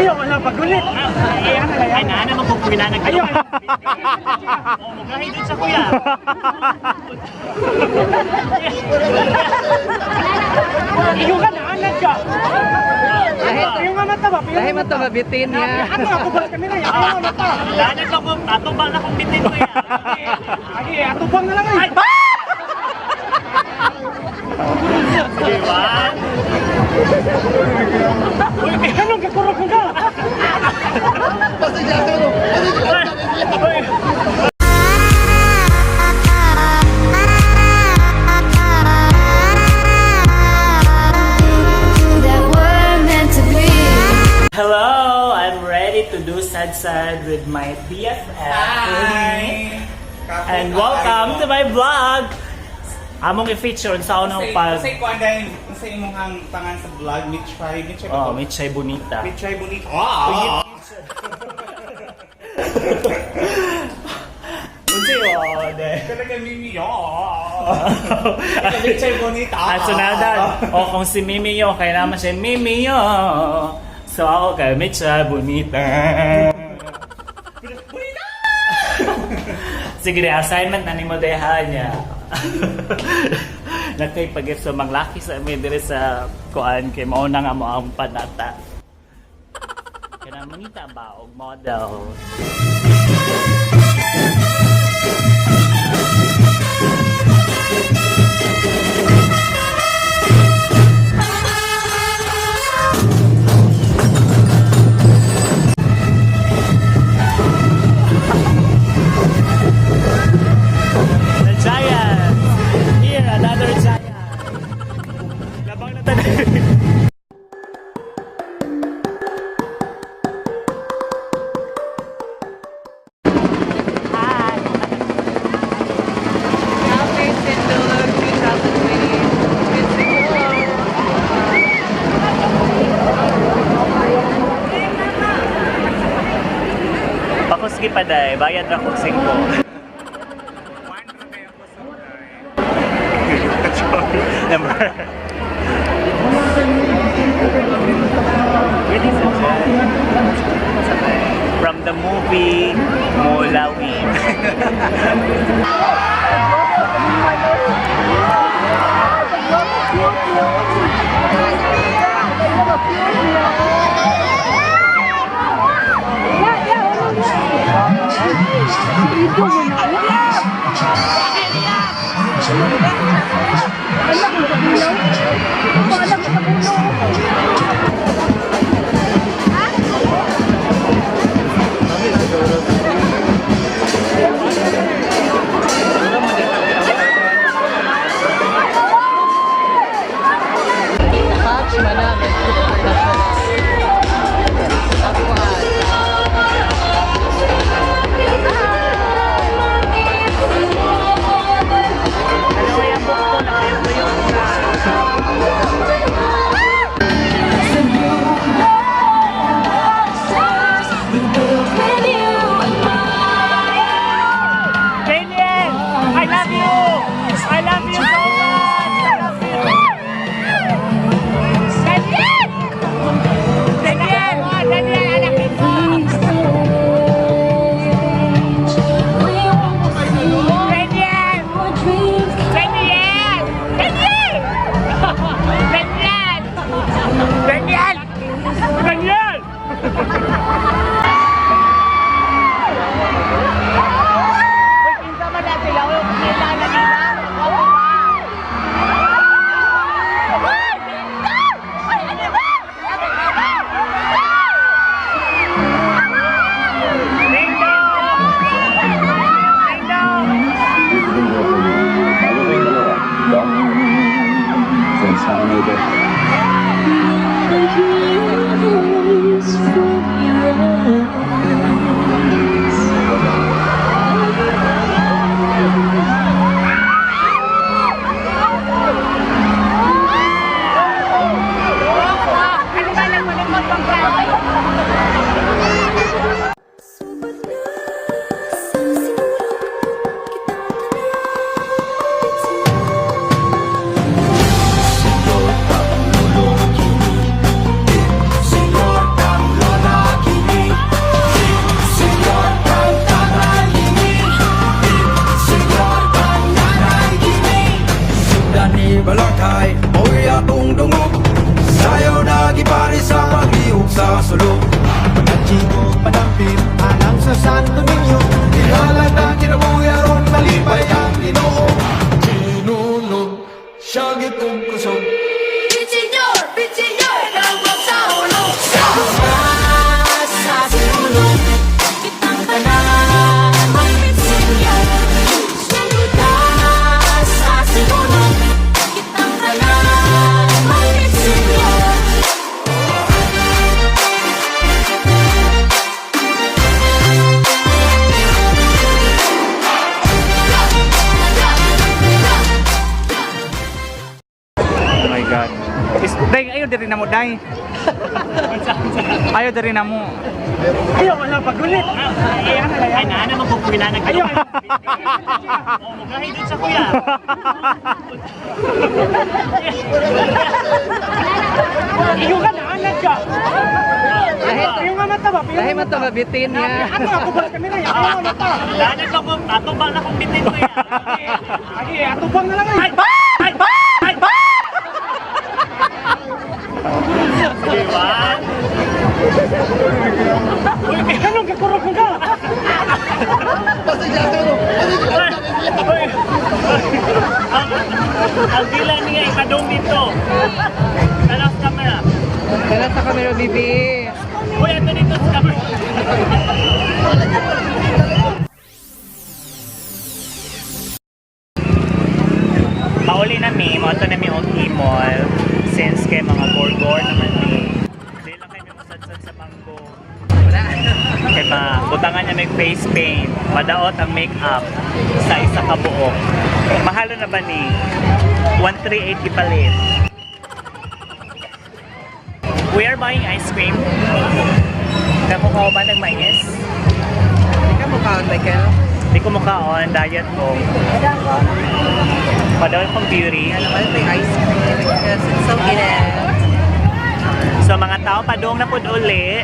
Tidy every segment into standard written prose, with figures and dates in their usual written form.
Ayaw, wala pagulit. Ay, na naman kung pinanag. Ayaw. Oh, mugahi dun sa kuya. Iyo ka na, anad ka. Iyo nga mata ba? Lahi man to mabitin niya. Ato ako ba kami na? Iyo nga mata. Danan ako, atubang na kong bitin kuya. Agi, atubang na lang ay. Sige, one. Uy, anong kakurog ka? Uy. That we're meant to be. Hello, I'm ready to do sad sad with my BFF. Hi! And welcome to my vlog. Among i-feature sa unang pag Say ko anday sa imong ang pangan sa vlog, Mitchay, Mitchay ba Oh, to? Mitchay Bonita. Mitchay Bonita. Ah! Unsa yun? Talaga Mimi, oh. Mitchay Bonita. Ah, sunadan. O kung si Mimi yo, kaya naman siya Mimi yo. So ako kay Mitchay Bonita. Bonita! Sige, de, assignment na nimo deha niya. Nakay pag sa manglaki sa amin dire sa kuan kay mao na nga mo ang panata. Kanang mangita ba og model. The giant. Here, another giant. Labang na tanan. Hi. Happy Sindulog 2024. Pakusgi pa day, bayad ra kog 5. Number. Really From the movie Molawin. na mo, day. Ayaw diri na mo. Ayaw, wala pagulit. Ay, naa naman kung kuya nag. Ayaw. Oh, mugahi dun sa kuya. Iyo ka na, anak ka. Iyo nga mata ba? Lahi man to mabitin niya. Ato ako ba kami na? Iyo nga mata. Dahil ako, ato ba na kong bitin kuya? Ay, ato bang na lang ay. Ay! Ay! Sige, one. Uy, ganun ka kurog ka. Uy! Ang dila niya ikadong dito. Tanaw sa camera. Tara sa camera, bibi. Uy, ato dito sa camera. Pauli na mi, mo na mi og imol since kay mga gorgor naman mi. Di lang kay mi mosadsad sa manggo. Wala. Kay ba, butangan niya may face paint, madaot ang makeup sa isa ka buok. Mahalo na ba ni? 138 ipalit. We are buying ice cream. Nakukuha ba ng mais? Hindi ka mukhaon, Michael. Hindi ko mukhaon, diet ko. Padawin kong beauty. Ano ba may ice cream? Because it's so init. So mga tao, padung na pud uli.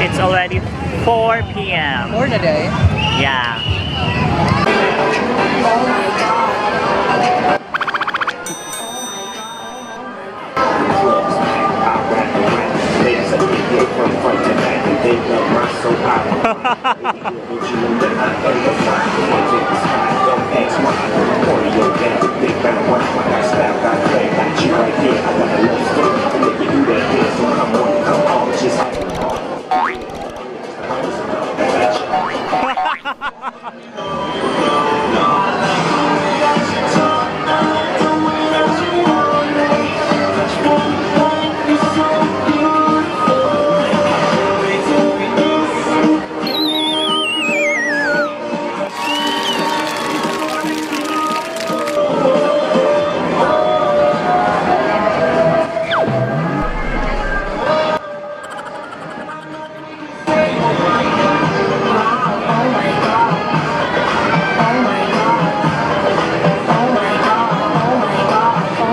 It's already 4 p.m. More na day. Yeah. Oh my God. Oh my God. Oh my God. Oh my God. Oh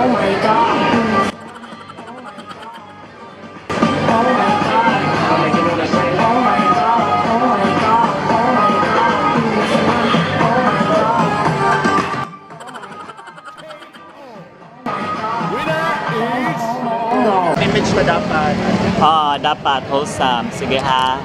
my God. Oh my God. Image pa dapat. Ah, dapat wholesome. Sige ha.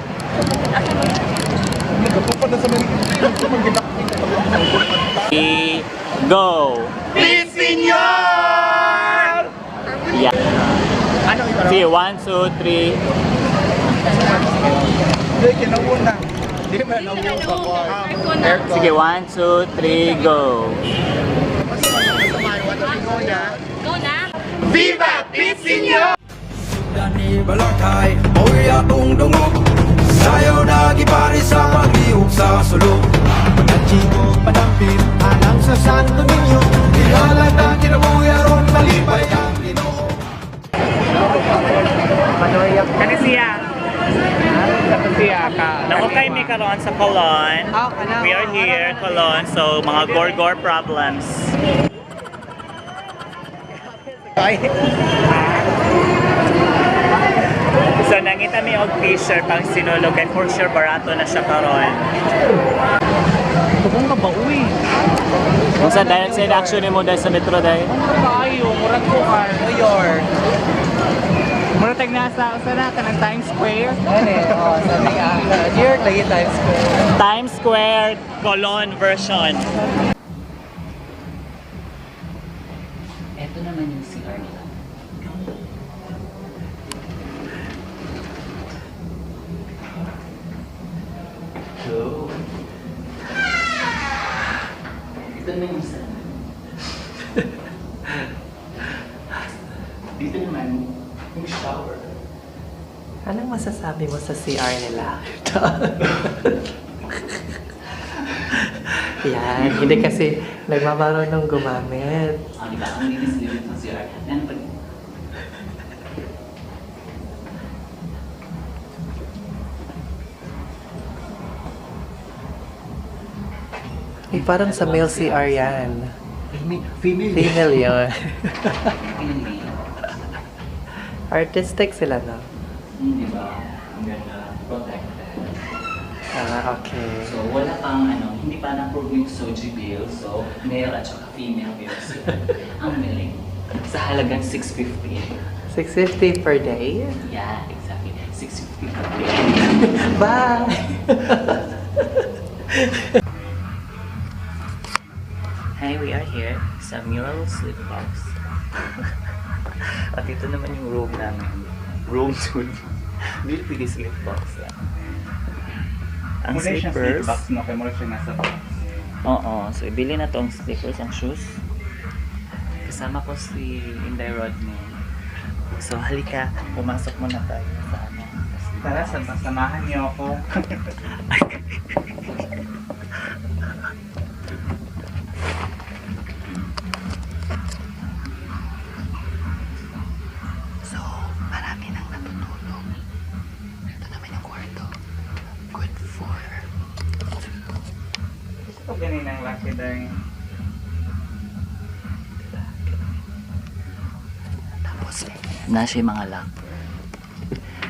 I go. Please, senyor! Yeah. Ano ito? Sige, one, two, three. Hindi, kinauna. Hindi man nauna. Sige, one, two, three, go. Viva Pete Senyor! Dani balakay, mo'y atong dungog. Sayo nagipari sa paglihok sa sulok. Pagkachigo, padampit, alang sa Santo Niño. Ihalad ang kinabuhi aron malipay ang Ginoo. Kani siya. Siya ka. Naukay mi karon sa Colon. Ah, kana. We are here, Colon. So, mga gore-gore problems. Ay. So, nangita mi og t-shirt pang sinulog kay for sure barato na siya karon. Tubong ka ba, uy? Unsa dahil sa action nimo dahil sa metro dahil? Kayo, murag ko ka. New York. Murag tag nasa, usa na, kanang Times Square. Ano eh, oh, sabi nga, New York lagi Times Square. Times Square Colon version. Ito naman yung CR nila. So, ito naman yung sa. Dito naman yung shower. Anong masasabi mo sa CR nila? Yan, hindi kasi nagmamarunong gumamit. Ah, di ba? Ang linis-linis ng CR. Nan pag. Eh, parang sa male CR yan. Female. Female yun. Female. Artistic sila, no? Di ba? Ang ganda. Protected. Ah, okay. So, wala pang ano, hindi pa na-approve yung SOGIE bill. So, male at saka female bill. So, ang galing. Sa halagang 650. 650 per day? Yeah, exactly. 650 per day. Bye! Hi, we are here sa Mural Sleep Box. At ito naman yung room namin. Room 2. Hindi pwede sleep box lang. Ang Mura siya sleep slippers. box, no? Kaya mura siya nasa box. Oo. So, ibili na tong slippers, ang shoes. Kasama ko si Inday Rodney. So, halika. Pumasok muna tayo sa ano. Tara, samahan niyo ako. So, marami nang natutulog. Ito naman yung kwarto. Good for Gusto ko ganin ang lucky day. Tapos, nasa yung mga lock.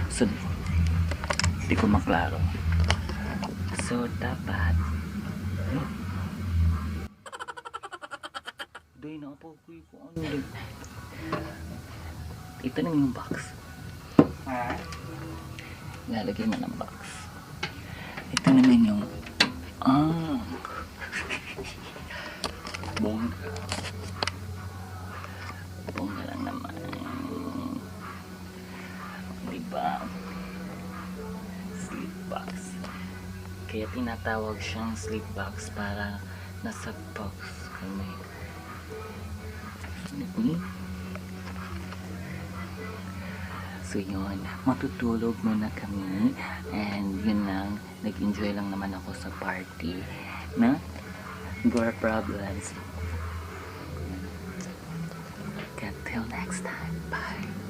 So, hindi ko maklaro. So, dapat, Day na po, kuy ko ano. Ito na yung box. Ha? Lalagay na ng box. Ito naman yung bongga. Bongga lang naman. Diba? Sleep box. Kaya tinatawag siyang sleep box para nasa box kami. So yun, matutulog muna kami. And yun lang, nag-enjoy lang naman ako sa party na Gore Problems. Till next time, bye!